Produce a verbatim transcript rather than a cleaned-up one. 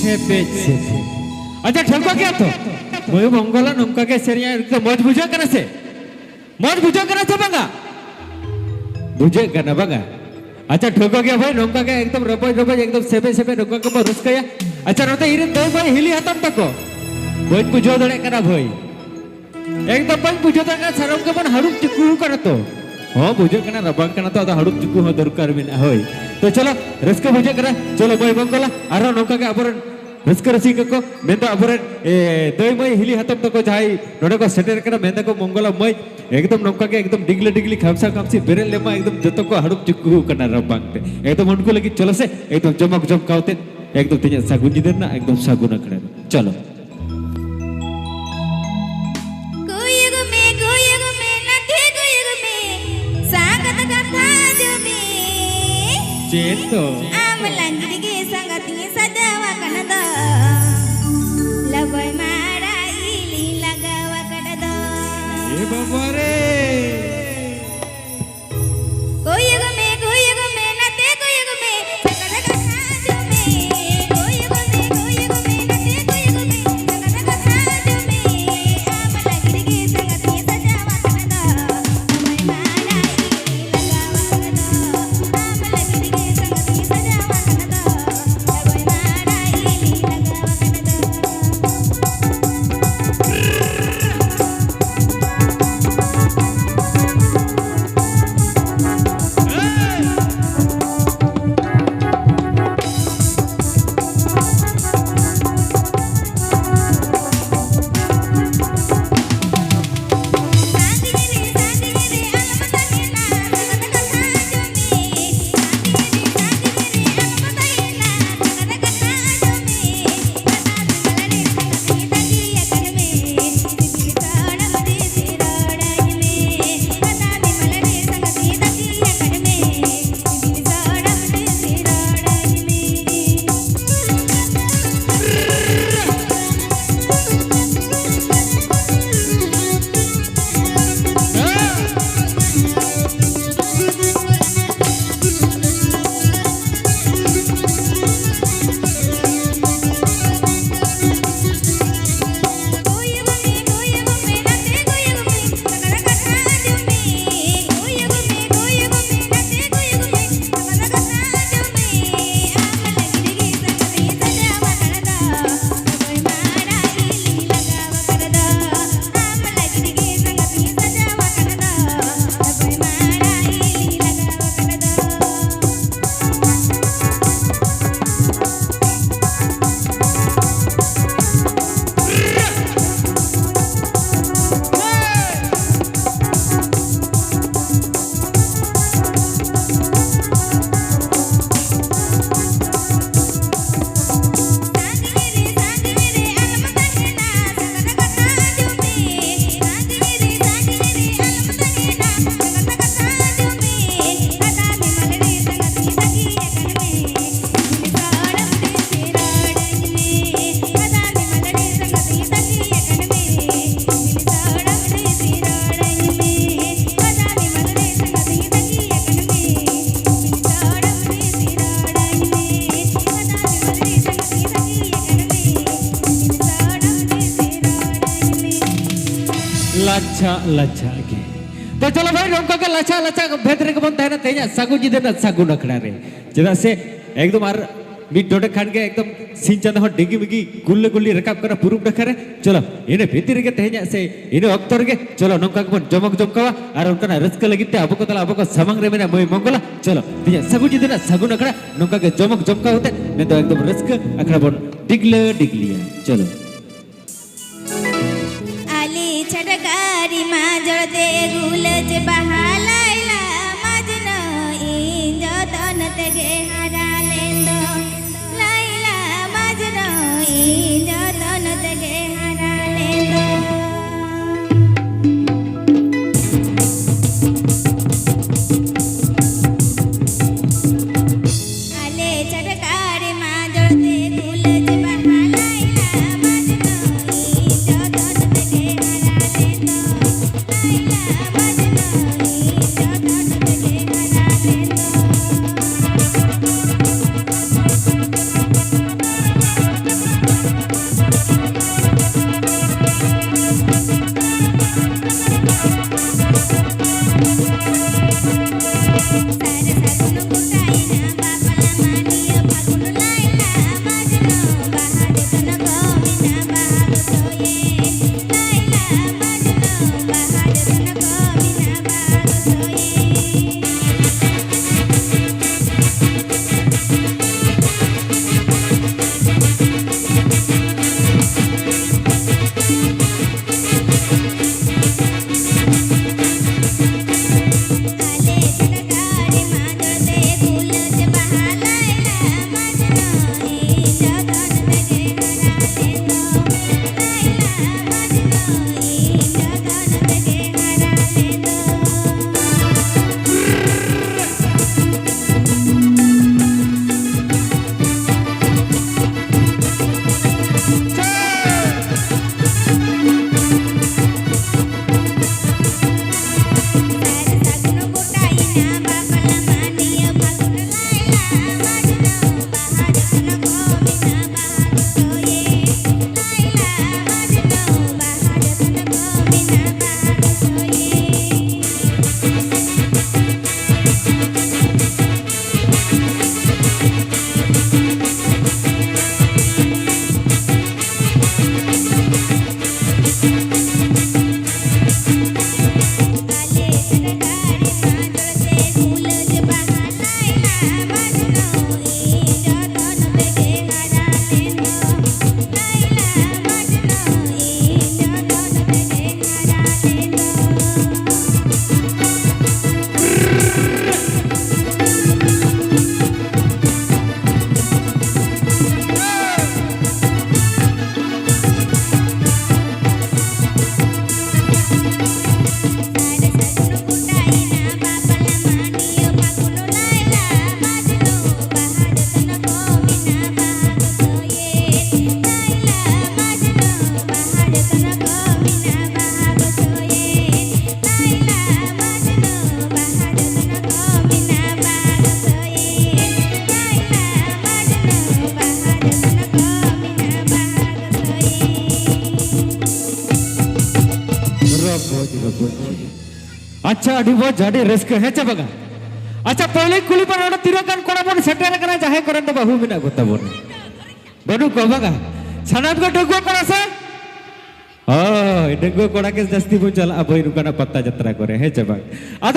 ᱥᱮᱯᱮᱡ, ᱥᱮᱯᱮᱡ᱾ ᱟᱪᱪᱷᱟ, ᱴᱷᱟᱹᱣᱠᱟᱹ ᱠᱮᱜᱼᱟ ᱛᱚ? ᱢᱚᱭᱩᱨ ᱢᱚᱝᱜᱚᱞᱟ ᱱᱚᱝᱠᱟ ᱜᱮ ᱥᱮᱨᱮᱧᱟ, ᱮᱠᱫᱚᱢ ᱢᱚᱡᱽ ᱵᱩᱡᱷᱟᱹᱜ ᱠᱟᱱᱟ ᱥᱮ? ᱢᱚᱡᱽ ᱵᱩᱡᱷᱟᱹᱜ ᱠᱟᱱᱟ ᱥᱮ ᱵᱟᱝᱟ? ᱵᱩᱡᱷᱟᱹᱜ ᱠᱟᱱᱟ ᱵᱟᱝᱟ? ᱟᱪᱪᱷᱟ, ᱴᱷᱟᱹᱣᱠᱟᱹ ᱜᱮᱭᱟ ᱵᱷᱟᱹᱭ, ᱱᱚᱝᱠᱟ ᱜᱮ ᱮᱠᱫᱚᱢ ᱨᱚᱢᱚᱡᱽ ᱨᱚᱢᱚᱡᱽ, ᱮᱠᱫᱚᱢ ᱥᱮᱵᱮᱡ ᱥᱮᱵᱮᱡ ᱱᱚᱝᱠᱟ ᱜᱮᱵᱚᱱ ᱨᱟᱹᱥᱠᱟᱹᱭᱟ᱾ ᱟᱪᱪᱷᱟ, ᱱᱚᱛᱮ ᱤᱧᱨᱮᱱ ᱫᱟᱹᱭ ᱵᱷᱟᱹᱭ ᱦᱤᱞᱤ ᱦᱟᱛᱟᱢ ᱛᱟᱠᱚ, ᱵᱟᱹᱧ ᱵᱩᱡᱷᱟᱹᱣ ᱫᱟᱲᱮᱭᱟᱜ ᱠᱟᱱᱟ ᱵᱷᱟᱹᱭ, ᱮᱠᱫᱚᱢ ᱵᱟᱹᱧ ᱵᱩᱡᱷᱟᱹᱣ ᱫᱟᱲᱮᱭᱟᱜ ᱠᱟᱱᱟ, ᱥᱟᱱᱟᱢ ᱜᱮᱵᱚᱱ ᱦᱟᱹᱲᱩᱵ ᱪᱩᱠᱩ ᱠᱟᱱᱟ ᱛᱚ᱾ ᱦᱚᱸ, ᱵᱩᱡᱷᱟᱹᱜ ᱠᱟᱱᱟ ᱨᱟᱵᱟᱝ ᱠᱟᱱᱟ ᱛᱚ, ᱟᱫᱚ ᱦᱟᱹᱲᱩᱵ ᱪᱩᱠᱩ ᱦᱚᱸ ᱫᱚᱨᱠᱟᱨ ᱢᱮᱱᱟᱜᱼᱟ᱾ ᱦᱳᱭ, ᱛᱚ ᱪᱚᱞᱚ, ᱨᱟᱹᱥᱠᱟᱹ ᱵᱩᱡᱷᱟᱹᱜ ᱠᱟᱱᱟ᱾ ᱪᱚᱞᱚ ᱢᱟᱹᱭ ᱢᱚᱝᱜᱚᱞᱟ, ᱟᱨᱦᱚᱸ ᱱᱚᱝᱠᱟ ᱜᱮ ᱟᱵᱚᱨᱮᱱ ᱨᱟᱹᱥᱠᱟᱹ ᱨᱟᱹᱥᱤ ᱠᱚᱠᱚ, ᱢᱮᱱᱫᱚ ᱟᱵᱚᱨᱮᱱ, ᱮ, ᱫᱟᱹᱭ ᱢᱟᱹᱭ ᱦᱤᱞᱤ ᱦᱟᱛᱚᱢ ᱛᱟᱠᱚ ᱡᱟᱦᱟᱸᱭ ᱱᱚᱰᱮ ᱠᱚ ᱥᱮᱴᱮᱨ ᱟᱠᱟᱱᱟ, ᱢᱮᱱᱫᱟᱠᱚ ᱢᱚᱝᱜᱚᱞᱟ ᱢᱟᱹᱭ ᱮᱠᱫᱚᱢ ᱱᱚᱝᱠᱟ ᱜᱮ ᱮᱠᱫᱚᱢ ᱰᱤᱜᱽᱞᱟᱹ ᱰᱤᱜᱽᱞᱤ ᱠᱷᱟᱢᱥᱟ ᱠᱷᱟᱢᱥᱤ ᱵᱮᱨᱮᱫ ᱞᱮᱢᱟ, ᱮᱠᱫᱚᱢ ᱡᱚᱛᱚ ᱠᱚ ᱦᱟᱹᱲᱩᱵ ᱪᱩᱠᱩ ᱟᱠᱟᱱᱟ ᱨᱟᱵᱟᱝ ᱛᱮ᱾ ᱮᱠᱫᱚᱢ ᱩᱱᱠᱩ ᱞᱟᱹᱜᱤᱫ ᱪᱚᱞᱚ ᱥᱮ ᱮᱠᱫᱚᱢ ᱡᱚᱢᱚᱠ ᱡᱚᱢᱠᱟᱣ ᱛᱮ ᱮᱠᱫᱚᱢ ᱛᱮᱦᱮᱧᱟᱜ ᱥᱟᱹᱜᱩᱱ ᱧᱤᱫᱟᱹ ᱨᱮᱱᱟᱜ ᱮᱠᱫᱚᱢ ᱥᱟᱹᱜᱩᱱ ᱟᱠᱷᱲᱟ ᱨᱮ᱾ ᱪᱚᱞᱚ᱾ ᱠᱩᱭᱩᱜ ᱢᱮ, ᱠᱩᱭᱩᱜ ᱢᱮ, ᱱᱟᱛᱮ ᱠᱩᱭᱩᱜ ᱢᱮ, ᱥᱟᱸᱜᱟᱛ ᱠᱟᱛᱷᱟ ᱟᱸᱡᱚᱢ ᱢᱮ᱾ ᱪᱮᱫ ᱫᱚ? ᱟᱢ ᱞᱟᱹᱜᱤᱫ ᱜᱮ ᱥᱟᱸᱜᱟᱛ ᱤᱧ ᱥᱟᱡᱟᱣ ᱟᱠᱟᱱ ᱫᱚ᱾ ᱞᱟᱵᱚᱭ ᱢᱟᱨᱟ ᱤᱞᱤᱧ ᱞᱟᱜᱟᱣ ᱟᱠᱟᱫ ᱫᱚ᱾ ᱮ ᱵᱟᱵᱟ ᱨᱮ! ᱠᱩᱭᱩᱜ ᱢᱮ, ᱠᱩᱭᱩᱜ ᱢᱮ, ᱱᱟᱛᱮ ᱠᱩᱭᱩᱜ ᱢᱮ, ᱥᱟᱸᱜᱟᱛ ᱠᱟᱛᱷᱟ ᱟᱸᱡᱚᱢ ᱢᱮ᱾ ᱠᱩᱭᱩᱜ ᱢᱮ, ᱠᱩᱭᱩᱜ ᱢᱮ, ᱱᱟᱛᱮ ᱠᱩᱭᱩᱜ ᱢᱮ, ᱥᱟᱸᱜᱟᱛ ᱠᱟᱛᱷᱟ ᱟᱸᱡᱚᱢ ᱢᱮ᱾ ᱟᱢ ᱞᱟᱹᱜᱤᱫ ᱜᱮ ᱥᱟᱸᱜᱟᱛ ᱤᱧ ᱥᱟᱡᱟᱣ ᱟᱠᱟᱱ ᱫᱚ᱾ ᱞᱟᱵᱚᱭ ᱢᱟᱨᱟ ᱤᱞᱤᱧ ᱞᱟᱜᱟᱣ ᱟᱠᱟᱫ ᱫᱚ᱾ ᱟᱢ ᱞᱟᱹᱜᱤᱫ ᱜᱮ ᱥᱟᱸᱜᱟᱛ ᱤᱧ ᱥᱟᱡᱟᱣ ᱟᱠᱟᱱ ᱫᱚ᱾ ᱞᱟᱵᱚᱭ ᱢᱟᱨᱟ ᱤᱞᱤᱧ ᱞᱟᱜᱟᱣ ᱟᱪᱪᱷᱟ, ᱞᱟᱪᱷᱟ ᱜᱮ᱾ ᱛᱚ ᱪᱚᱞᱚ ᱵᱷᱟᱭ, ᱱᱚᱝᱠᱟ ᱜᱮ ᱞᱟᱪᱷᱟ ᱞᱟᱪᱷᱟ ᱵᱷᱮᱫ ᱨᱮᱜᱮ ᱵᱚᱱ ᱛᱟᱦᱮᱱᱟ ᱛᱮᱦᱮᱧᱟᱜ ᱥᱟᱹᱜᱩᱱ ᱧᱤᱫᱟᱹ ᱨᱮᱱᱟᱜ ᱥᱟᱹᱜᱩᱱ ᱟᱠᱷᱲᱟ ᱨᱮ᱾ ᱪᱮᱫᱟᱜ ᱥᱮ ᱮᱠᱫᱚᱢ ᱟᱨ ᱢᱤᱫ ᱰᱚᱸᱰᱮ ᱠᱷᱟᱱ ᱜᱮ ᱮᱠᱫᱚᱢ ᱥᱤᱧ ᱪᱟᱸᱫᱚ ᱦᱚᱸ ᱰᱤᱸᱜᱤ ᱢᱤᱜᱤ ᱜᱩᱞᱞᱟᱹ ᱜᱩᱞᱞᱤ ᱨᱟᱠᱟᱵ ᱠᱟᱱᱟ ᱯᱩᱨᱩᱵ ᱰᱟᱠᱷᱟ ᱨᱮ᱾ ᱪᱚᱞᱚ, ᱤᱱᱟᱹ ᱵᱷᱤᱛᱤᱨ ᱨᱮᱜᱮ ᱛᱮᱦᱮᱧᱟᱜ ᱥᱮ ᱤᱱᱟᱹ ᱚᱠᱛᱚ ᱨᱮᱜᱮ ᱪᱚᱞᱚ ᱱᱚᱝᱠᱟ ᱜᱮᱵᱚᱱ ᱡᱚᱢᱚᱠ ᱡᱚᱢᱠᱟᱣᱟ᱾ ᱟᱨ ᱚᱱᱠᱟᱱᱟᱜ ᱨᱟᱹᱥᱠᱟᱹ ᱞᱟᱹᱜᱤᱫ ᱛᱮ ᱟᱵᱚ ᱠᱚ ᱛᱟᱞᱟ ᱟᱵᱚ ᱠᱚ ᱥᱟᱢᱟᱝ ᱨᱮ ᱢᱮᱱᱟᱜ ᱢᱟᱹᱭ ᱢᱚᱝᱜᱚᱞᱟ᱾ ᱪᱚᱞᱚ, ᱛᱮᱦᱮᱧᱟᱜ ᱥᱟᱹᱜᱩᱱ ᱧᱤᱫᱟᱹ ᱨᱮᱱᱟᱜ ᱥᱟᱹᱜᱩᱱ ᱟᱠᱷᱲᱟ ᱱᱚᱝᱠᱟ ᱜᱮ ᱡᱚᱢᱚᱠ ᱡᱚᱢᱠᱟᱣ ᱠᱟᱛᱮ ᱢᱮᱱᱫᱚ ᱮᱠᱫᱚᱢ ᱨᱟᱹᱥᱠᱟᱹ ᱟᱠᱷᱲᱟ ᱵᱚᱱ ᱰᱤᱜᱽᱞᱟᱹ ᱰᱤᱜᱽᱞᱤᱭᱟ᱾ ᱪᱚᱞᱚ᱾ ᱟᱞᱮ ᱪᱷᱟᱴᱠᱟᱨᱤ ᱢᱟ ᱡᱚᱲ ᱛᱮ ᱜᱩᱞᱟᱹᱡ ᱵᱟᱦᱟ ᱞᱟᱭᱞᱟ ᱢᱟᱡᱽᱱᱩ ᱤᱧ ᱡᱚᱛᱚᱱ ᱛᱮᱜᱮ ᱦᱟᱨᱟ ᱞᱮᱱ ᱫᱚ᱾ ᱞᱟᱭᱞᱟ ᱢᱟᱡᱽᱱᱩ ᱤᱧ ᱡᱚᱛᱚᱱ ᱛᱮᱜᱮ ᱦᱟᱨᱟ ᱞᱮᱱ ᱫᱚ᱾ ᱟᱞᱮ ᱪᱷᱟᱴᱠᱟᱨᱤ ᱢᱟ ᱡᱚᱲ ᱛᱮ ᱜᱩᱞᱟᱹᱡ ᱵᱟᱦᱟ ᱞᱟᱭᱞᱟ ᱢᱟᱡᱽᱱᱩ ᱤᱧ ᱡᱚᱛᱚᱱ ᱛᱮᱜᱮ ᱦᱟᱨᱟ ᱞᱮᱱ ᱫᱚ᱾ ᱞᱟᱭᱞᱟ ᱢᱟᱡᱽᱱᱩ ᱟᱹᱰᱤ ᱢᱚᱡᱽ, ᱟᱹᱰᱤ ᱨᱟᱹᱥᱠᱟᱹ, ᱦᱮᱸ ᱪᱮ ᱵᱟᱝᱟ? ᱟᱪᱪᱷᱟ, ᱯᱳᱭᱞᱳ ᱠᱩᱞᱤ ᱵᱚᱱ, ᱱᱚᱰᱮ ᱛᱤᱱᱟᱹᱜ ᱜᱟᱱ ᱠᱚᱲᱟ ᱵᱚᱱ ᱥᱮᱴᱮᱨ ᱟᱠᱟᱱᱟ, ᱡᱟᱦᱟᱸᱭ ᱠᱚᱨᱮᱱ ᱫᱚ ᱵᱟᱹᱦᱩ ᱢᱮᱱᱟᱜ ᱠᱚ ᱛᱟᱵᱚᱱᱟ? ᱵᱟᱹᱱᱩᱜ ᱠᱚᱣᱟ ᱵᱟᱝᱟ? ᱥᱟᱱᱟᱢ ᱜᱮ ᱰᱟᱺᱜᱩᱣᱟᱹ ᱠᱚᱲᱟ ᱥᱮ? ᱦᱳᱭ, ᱰᱟᱺᱜᱩᱣᱟᱹ ᱠᱚᱲᱟ ᱜᱮ ᱡᱟᱹᱥᱛᱤ ᱵᱚᱱ ᱪᱟᱞᱟᱜᱼᱟ ᱵᱷᱟᱹᱭᱨᱩ ᱠᱟᱱᱟ ᱯᱟᱛᱟ ᱡᱟᱛᱨᱟ ᱠᱚᱨᱮ, ᱦᱮᱸ ᱪᱮ ᱵᱟᱝ? ᱟᱫᱚ